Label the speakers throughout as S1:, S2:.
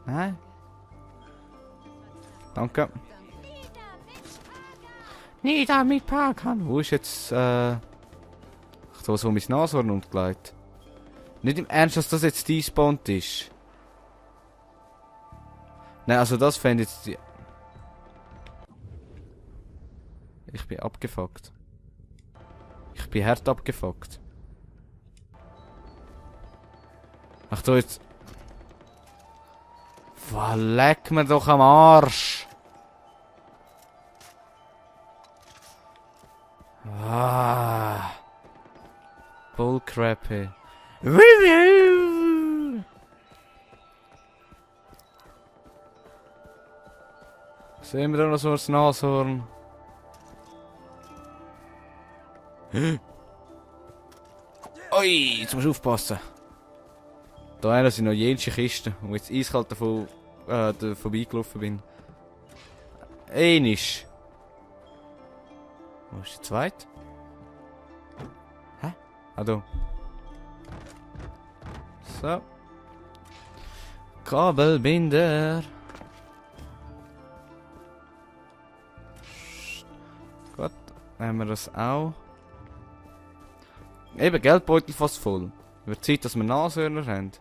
S1: Nein. Danke. Nie damit parken. Wo ist jetzt, Ich habe so mein Nashorn umgelegt. Nicht im Ernst, dass das jetzt despawnt ist. Nein, also das fände jetzt die... Ich bin abgefuckt. Ich bin hart abgefuckt. Ach du jetzt... Was, leck mir doch am Arsch! Ah. Bullcrap, ey. Sehen wir da noch so ein Nashorn? Ui, jetzt musst du aufpassen. Da einer sind noch jensche Kisten, wo ich jetzt eiskalt davon vorbeigelaufen bin. Einisch. Wo ist der zweite? Hä? Ah, da. So. Kabelbinder. Gut, nehmen wir das auch. Eben, Geldbeutel fast voll. Wird Zeit, dass wir Nashörner haben.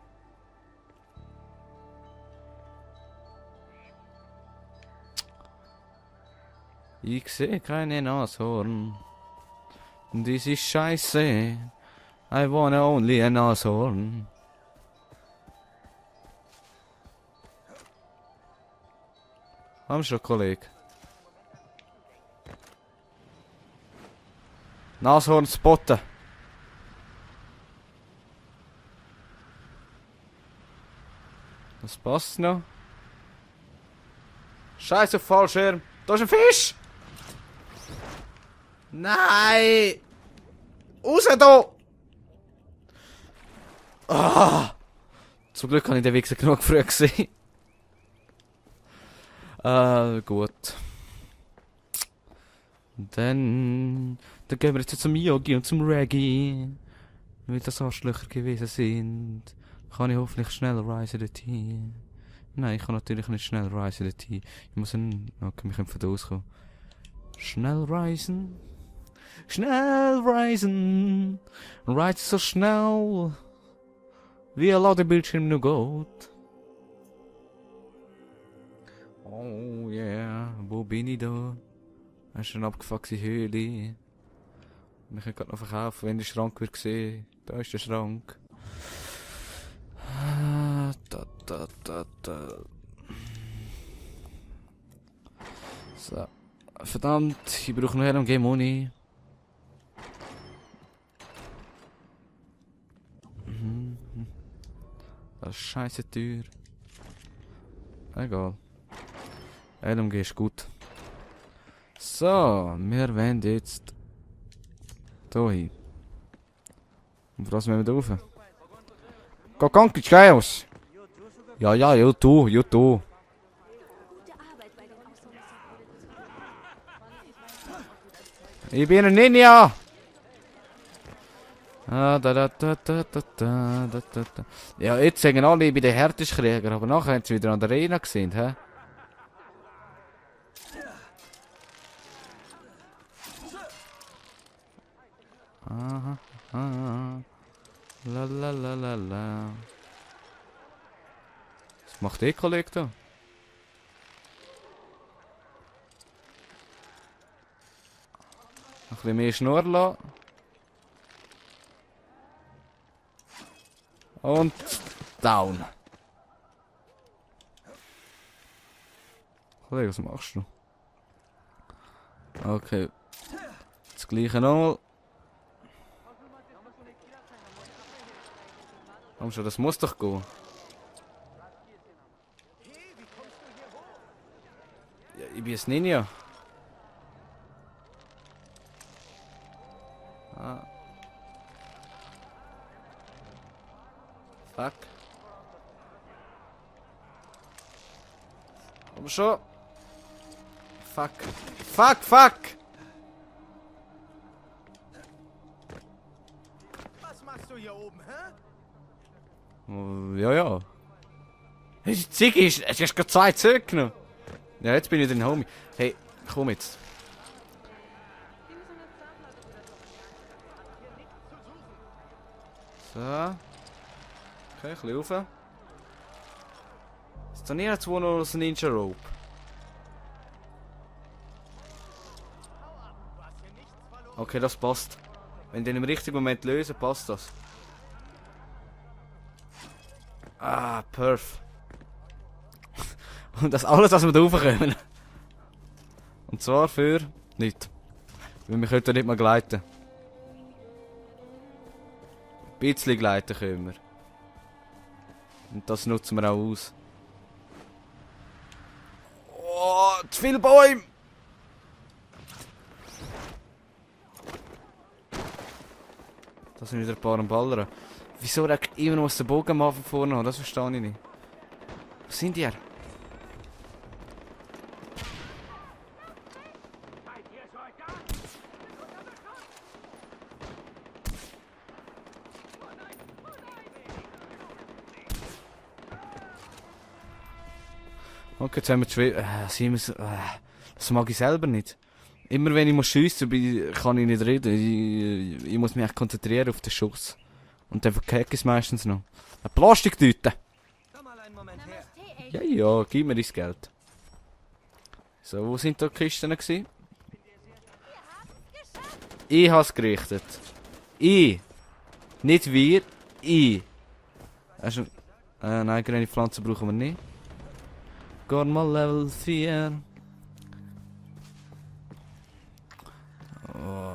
S1: Ich sehe keine Nashorn. Dies ist scheiße. I wanna only a Nashorn. Haben schon, Kollege. Nashorn spotten. Das passt noch. Scheiße, Fallschirm. Da ist ein Fisch! Nein! Raus da! Ah! Zum Glück habe ich den Wichser genug früh gesehen. Gut. Dann gehen wir jetzt zum Yogi und zum Reggae. Weil das Arschlöcher gewesen sind. Kann ich hoffentlich schnell reisen dorthin. Nein, ich kann natürlich nicht schnell reisen dorthin. Ich muss okay, wir können von da auskommen. Schnell reisen. Schnell reisen. Reise so schnell. Wie ein Ladebildschirm nur geht. Oh yeah, wo bin ich da? Hast du eine abgefuckte Höhle? Wir können gerade noch verkaufen, wenn der Schrank wird gesehen. Da ist der Schrank. So. Verdammt, ich brauche noch LMG Money. Das ist scheiße teuer. Egal. LMG ist gut. So, wir wollen jetzt hier hin. Und was müssen wir da rauf? Go Conquist Chaos! Ja, you too. Ich bin ein Ninja! Ja, jetzt sagen alle, ich bin der härteste Krieger, aber nachher haben sie wieder an der Arena gesehen, hä? Aha, la. Was macht der Kollege da? Ein bisschen mehr Schnur lassen. Und down. Kollege, was machst du? Okay. Das gleiche nochmal. Komm schon, das muss doch gehen. Ja, ich bin ein Ninja. Ah. Fuck. Komm schon. Fuck. Fuck!
S2: Was machst du hier oben, hä?
S1: Ja. Hey, die Ziege ist... Du hast gerade 2 zurückgenommen. Ja, jetzt bin ich drin, Homie. Hey, komm jetzt. So. Okay, ein bisschen rauf. Ist da nicht zwei noch ein Ninja Rope? Okay, das passt. Wenn den im richtigen Moment lösen, passt das. Ah, perf. Und das alles, was wir da raufkommen. Und zwar für nichts. Weil wir können nicht mal gleiten. Ein bisschen gleiten können wir. Und das nutzen wir auch aus. Oh, zu viele Bäume! Da sind wieder ein paar am Ballern. Wieso er immer noch den Bogen mal von vorne haben? Das verstehe ich nicht. Wo sind die? Okay, jetzt haben wir das mag ich selber nicht. Immer wenn ich schiessen muss, kann ich nicht reden. Ich muss mich echt konzentrieren auf den Schuss. Und dann verkacke ich es meistens noch. Eine Plastiktüte! Ja, ja, gib mir das Geld. So, wo sind da die Kisten gewesen? Ich habe es gerichtet. Ich. Nicht wir, ich. Also, nein, grüne Pflanzen brauchen wir nicht. Gehen mal Level 4. Oh.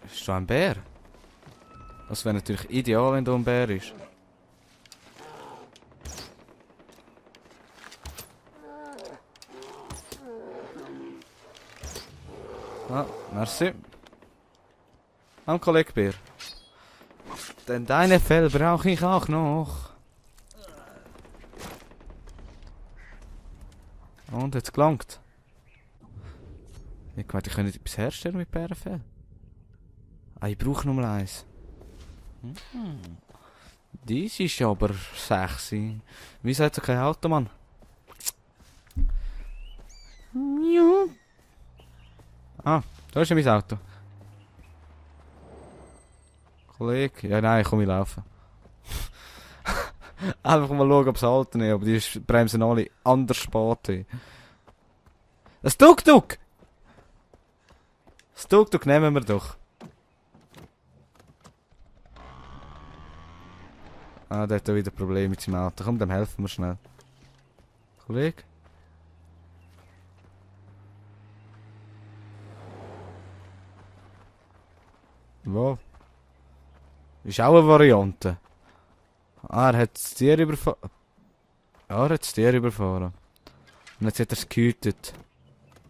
S1: Ist da ein Bär? Das wäre natürlich ideal, wenn da ein Bär ist. Ah, merci. Am Kollege Bär. Denn deine Fell brauche ich auch noch. Und jetzt gelangt. Ich meine, ich kann etwas herstellen mit Bärenfell. Ah, ich brauche nur eins. Dies ist aber sexy. Wieso hat er kein Auto, Mann? Ah, da ist ja mein Auto. Kollege, ja nein, komm ich laufen. Einfach mal schauen, ob es halten ist, aber die bremsen alle anders spät. Das Tuk-Tuk! Das Tuk-Tuk nehmen wir doch. Ah, der hat wieder Probleme mit seinem Auto. Komm, dann helfen wir schnell. Kollege? Wo? Ist auch eine Variante. Ah, er hat das Tier überfahren. Ja, er hat das Tier überfahren. Und jetzt hat er es gehütet.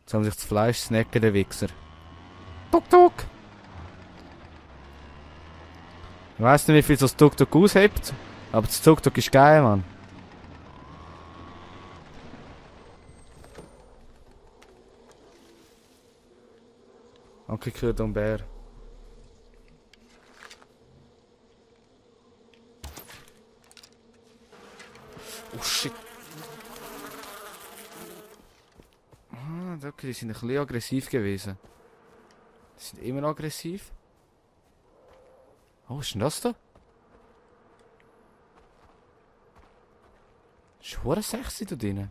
S1: Jetzt haben sich das Fleisch snacken, der Wichser. Tuk-Tuk! Ich weiss nicht, wie viel das Tuk-Tuk aushebt, aber das Tuk-Tuk ist geil, Mann. Okay, ich höre da einen Bär. Oh shit. Ah, okay, die sind ein bisschen aggressiv gewesen. Die sind immer aggressiv. Oh, was ist denn das da? Ist hure sexy da drinnen.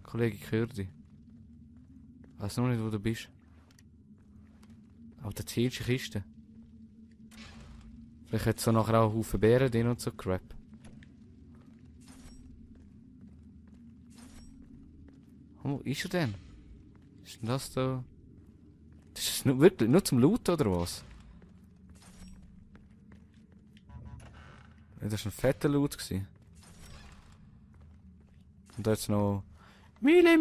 S1: Kollege, ich höre dich. Ich weiss noch nicht, wo du bist. Aber da zielst du Kiste. Vielleicht hat es so nachher auch einen Haufen Beeren drin und so Crap. Wo ist er denn? Ist denn das da? Das ist nur, wirklich nur zum Looten oder was? Ja, das war ein fetter Loot gewesen. Und da jetzt noch... Mille.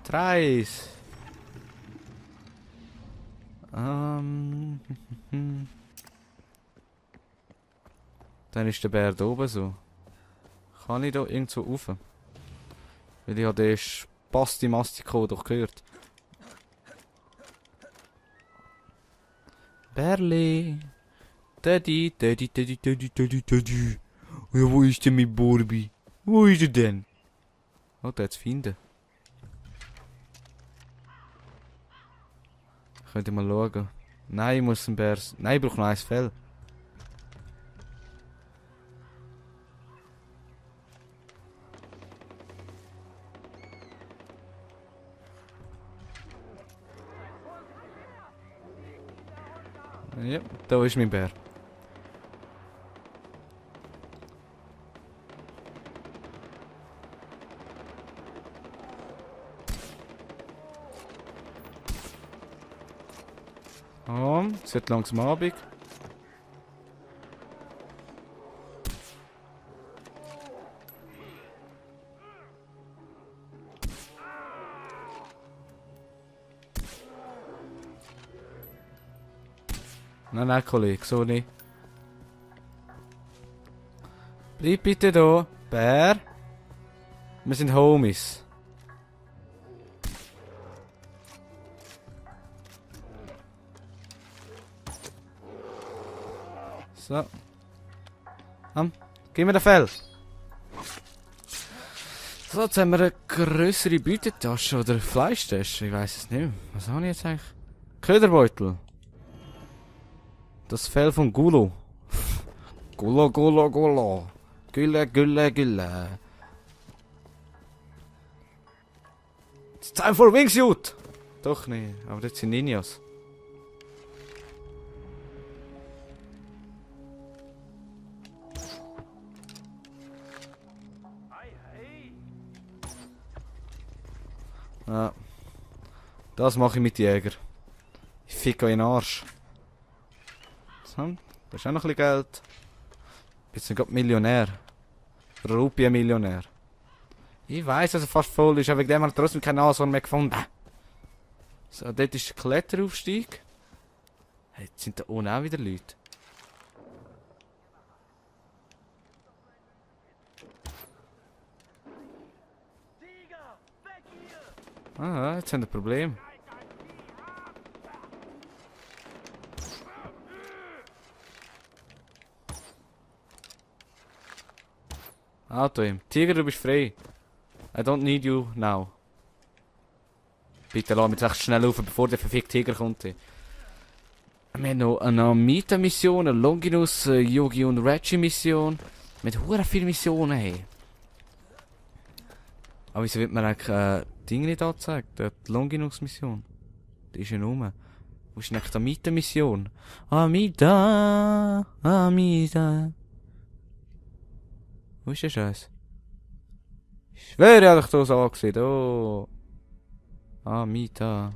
S1: Treis. Dann ist der Bär da oben so. Kann ich da irgendwo rauf? Weil ich habe den Spasti-Mastiko doch gehört. Bärli. Daddy, Daddy, Daddy, Daddy, Daddy, Daddy. Ja, wo ist denn mein Barbie? Wo ist er denn? Oh, da hat's Feinde. Könnt ihr mal schauen. Nein, ich muss ein Bär... Nein, ich brauche noch ein Fell. Ja, da ist mein Bär. Es wird langsam Abend. Nein, Kollege, so nicht. Bleib bitte da, Bär. Wir sind Homies. So. Gib mir den Fell. So, jetzt haben wir eine grössere Beutetasche oder Fleischtasche. Ich weiß es nicht mehr. Was habe ich jetzt eigentlich? Köderbeutel. Das Fell von Gulo. Gulo, Gulo, Gulo. Gülle, Gülle, Gülle. It's time for Wingsuit! Doch nicht, aber das sind Ninjas. Ja. Das mache ich mit Jäger. Ich fick euch in den Arsch. So, da ist auch noch ein bisschen Geld. Jetzt sind gerade Millionär. Rupien-Millionär. Ich weiss, dass er fast voll ist, aber wegen dem hat er trotzdem kein Nashorn mehr gefunden. So, dort ist der Kletteraufstieg. Hey, jetzt sind da unten auch wieder Leute. Ah, jetzt haben wir ein Problem. Auto ihm. Tiger, du bist frei. I don't need you now. Bitte lass mich echt schnell auf, bevor der verfickte Tiger kommt. Wir haben noch eine Amita-Mission, eine Longinus, Yogi und Reggie-Mission. Mit hure viele Missionen, hey. Aber wieso wird mir eigentlich Ding nicht angezeigt? Die Longinus-Mission. Die ist ja rum. Wo ist denn eigentlich die Amita-Mission? Amita, Amita. Wo ist der Scheiß? Ich schwöre, ich hab dich da so angesehen. Oh. Amita.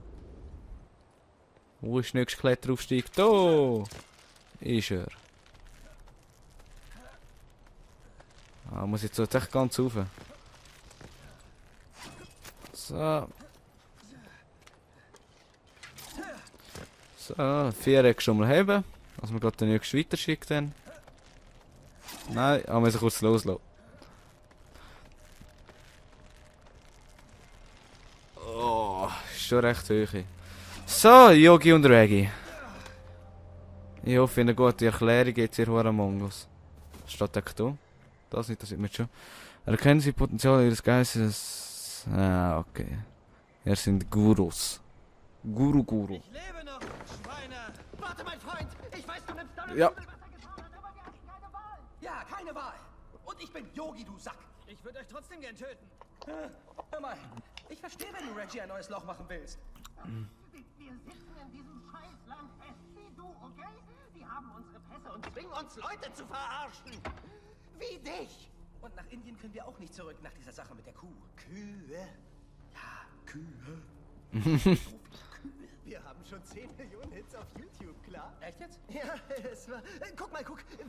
S1: Wo ist der nächste Kletteraufstieg? Da ist er. Ah, muss jetzt echt ganz rauf. So. So, 4 Ecken schon mal heben. Dass wir gerade den nächsten weiterschickt dann. Nein, wir müssen kurz loslassen. Oh, ist schon recht hoch. So, Yogi und Reggie. Ich hoffe, eine gute Erklärung jetzt hier vor Among Us. Steht da. Das nicht, das sieht man schon. Erkennen Sie Potenzial Ihres Geistes. Ah, okay. Er sind Gurus. Guru.
S2: Ich lebe noch, Schweine! Warte, mein Freund! Ich weiß, du nimmst deine
S1: Ja.
S2: Bibel, aber ich habe keine Wahl! Ja, keine Wahl! Und ich bin Yogi, du Sack! Ich würde euch trotzdem gern töten. Hör mal, ich verstehe, wenn du Reggie ein neues Loch machen willst.
S3: Wir sitzen in diesem Scheißland fest wie du, okay? Die haben unsere Pässe und zwingen uns Leute zu verarschen. Wie dich.
S2: Und nach Indien können wir auch nicht zurück nach dieser Sache mit der Kuh. Kühe? Ja, Kühe. So viele Kühe.
S3: Wir haben schon 10 Millionen Hits auf YouTube, klar?
S2: Echt jetzt?
S3: Ja, es war... Guck mal.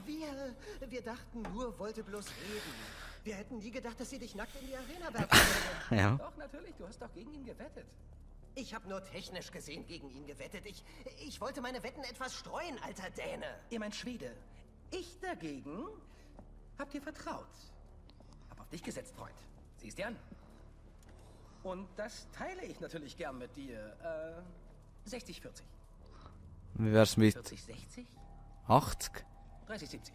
S3: Wir dachten nur, wollte bloß reden. Wir hätten nie gedacht, dass sie dich nackt in die Arena werfen würde.
S1: Ja.
S2: Doch, natürlich. Du hast doch gegen ihn gewettet.
S3: Ich habe nur technisch gesehen gegen ihn gewettet. Ich wollte meine Wetten etwas streuen, alter Däne.
S2: Ihr meint Schwede. Ich dagegen hab dir vertraut. Hab auf dich gesetzt, Freund. Siehst dir an. Und das teile ich natürlich gern mit dir. 60-40.
S1: Wie wär's mit
S2: 40, 60?
S1: 80?
S2: 30, 70.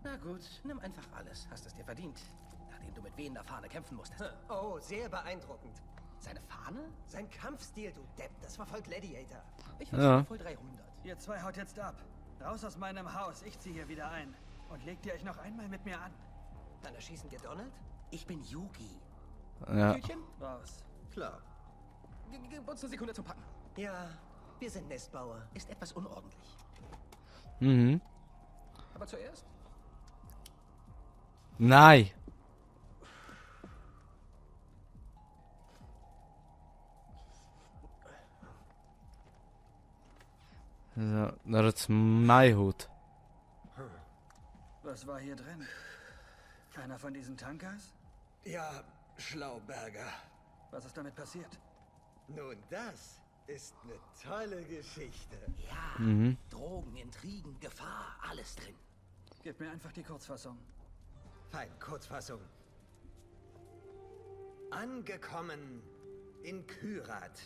S2: Na gut, nimm einfach alles. Hast es dir verdient. Nachdem du mit wehender Fahne kämpfen musstest.
S3: Oh, sehr beeindruckend.
S2: Seine Fahne?
S3: Sein Kampfstil, du Depp, das war voll Gladiator.
S2: Ich war
S1: Ja.
S2: schon voll 300.
S4: Ihr zwei haut jetzt ab. Raus aus meinem Haus. Ich ziehe hier wieder ein. Und legt ihr euch noch einmal mit mir an.
S3: Dann erschießen wir Donald?
S2: Ich bin Yugi.
S1: Ja.
S2: Tütchen?
S4: Raus.
S3: Klar.
S2: Gib uns eine Sekunde zum Packen.
S3: Ja, wir sind Nestbauer.
S2: Ist etwas unordentlich.
S1: Mhm.
S2: Aber zuerst?
S1: Nein. Ja, dat is mijn hoed.
S4: Was war hier drin? Einer von diesen Tankers?
S3: Ja, Schlauberger.
S4: Was ist damit passiert?
S3: Nun, das ist eine tolle Geschichte.
S2: Ja. Drogen, Intrigen, Gefahr, alles drin.
S4: Gib mir einfach die Kurzfassung.
S3: Fein, Kurzfassung. Angekommen in Kyrat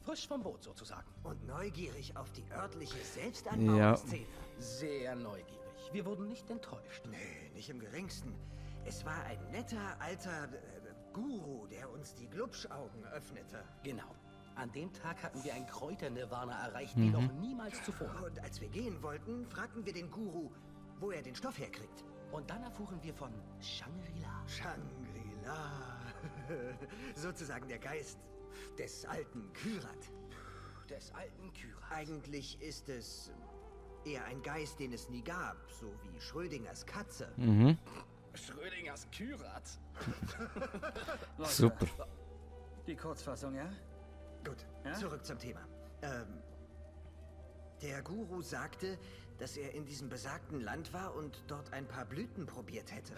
S2: Frisch vom Boot sozusagen.
S3: und neugierig auf die örtliche Selbstanbauungsszene.
S2: Sehr neugierig. Wir wurden nicht enttäuscht.
S3: Nee, nicht im geringsten. Es war ein netter, alter Guru, der uns die Glubschaugen öffnete.
S2: Genau. An dem Tag hatten wir ein Kräuternirvana erreicht, wie noch niemals zuvor.
S3: Und als wir gehen wollten, fragten wir den Guru, wo er den Stoff herkriegt.
S2: Und dann erfuhren wir von Shangri-La.
S3: Shangri-La. Sozusagen der Geist des alten Kyrat.
S2: Des alten Kyrat.
S3: Eigentlich ist es eher ein Geist, den es nie gab, so wie Schrödingers Katze.
S2: Schrödingers Kyrat.
S4: Leute,
S1: Super.
S4: Die Kurzfassung, ja?
S3: Gut,
S4: Ja?
S3: zurück zum Thema. Der Guru sagte, dass er in diesem besagten Land war und dort ein paar Blüten probiert hätte.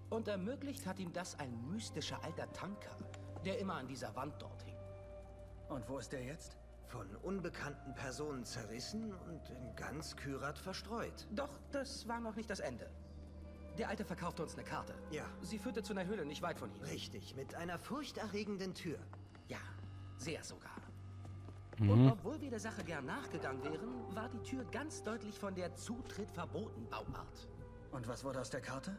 S2: Und ermöglicht hat ihm das ein mystischer alter Tanker, der immer an dieser Wand dort hing.
S4: Und wo ist der jetzt?
S3: Von unbekannten Personen zerrissen und in ganz Kyrat verstreut.
S2: Doch, das war noch nicht das Ende. Der Alte verkaufte uns eine Karte.
S3: Ja.
S2: Sie führte zu einer Höhle nicht weit von hier.
S3: Richtig, mit einer furchterregenden Tür.
S2: Ja, sehr sogar. Und obwohl wir der Sache gern nachgegangen wären, war die Tür ganz deutlich von der Zutritt verboten Bauart.
S4: Und was wurde aus der Karte?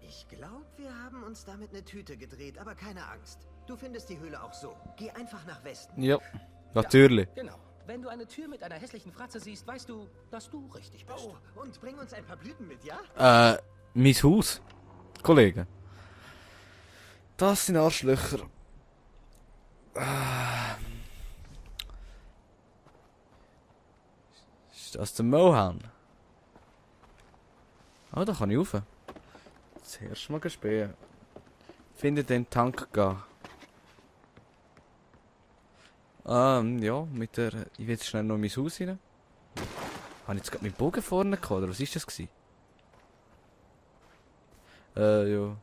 S3: Ich glaube, wir haben uns damit eine Tüte gedreht, aber keine Angst. Du findest die Höhle auch so. Geh einfach nach Westen.
S1: Ja, natuurlijk.
S2: Genau. Wenn du eine Tür mit einer hässlichen Fratze siehst, weißt du, dass du richtig bist.
S3: Oh, und bring uns ein paar Blüten mit, ja?
S1: Mein Haus. Kollegen. Das sind Arschlöcher. Ist das der Mohan? Ah, da kann ich rauf. Zuerst mal spähen. Finde den Tank gehen. Ja, mit der... Ich will jetzt schnell noch in mein Haus rein. Habe ich jetzt gerade meinen Bogen vorne gehabt, oder was ist das gewesen? Ja.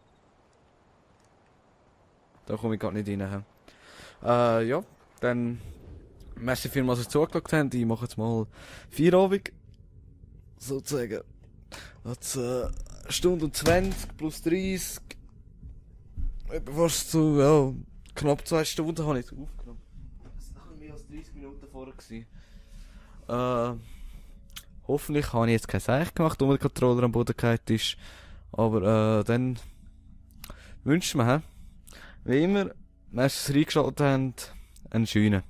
S1: Da komme ich gerade nicht rein. Ja, dann... Merci vielmals, dass ihr zugeschaut habt. Ich mache jetzt mal Feierabend. Sozusagen. Jetzt, Stunde und 20 plus 30. Etwa fast zu, ja, knapp 2 Stunden habe ich jetzt aufgenommen. Das war mehr als 30 Minuten vorher gewesen. Hoffentlich habe ich jetzt kein Seich gemacht, wo der Controller am Boden gefallen ist. Aber, dann wünsche ich mir, wie immer, merci, dass ihr reingeschaltet habt, einen schönen.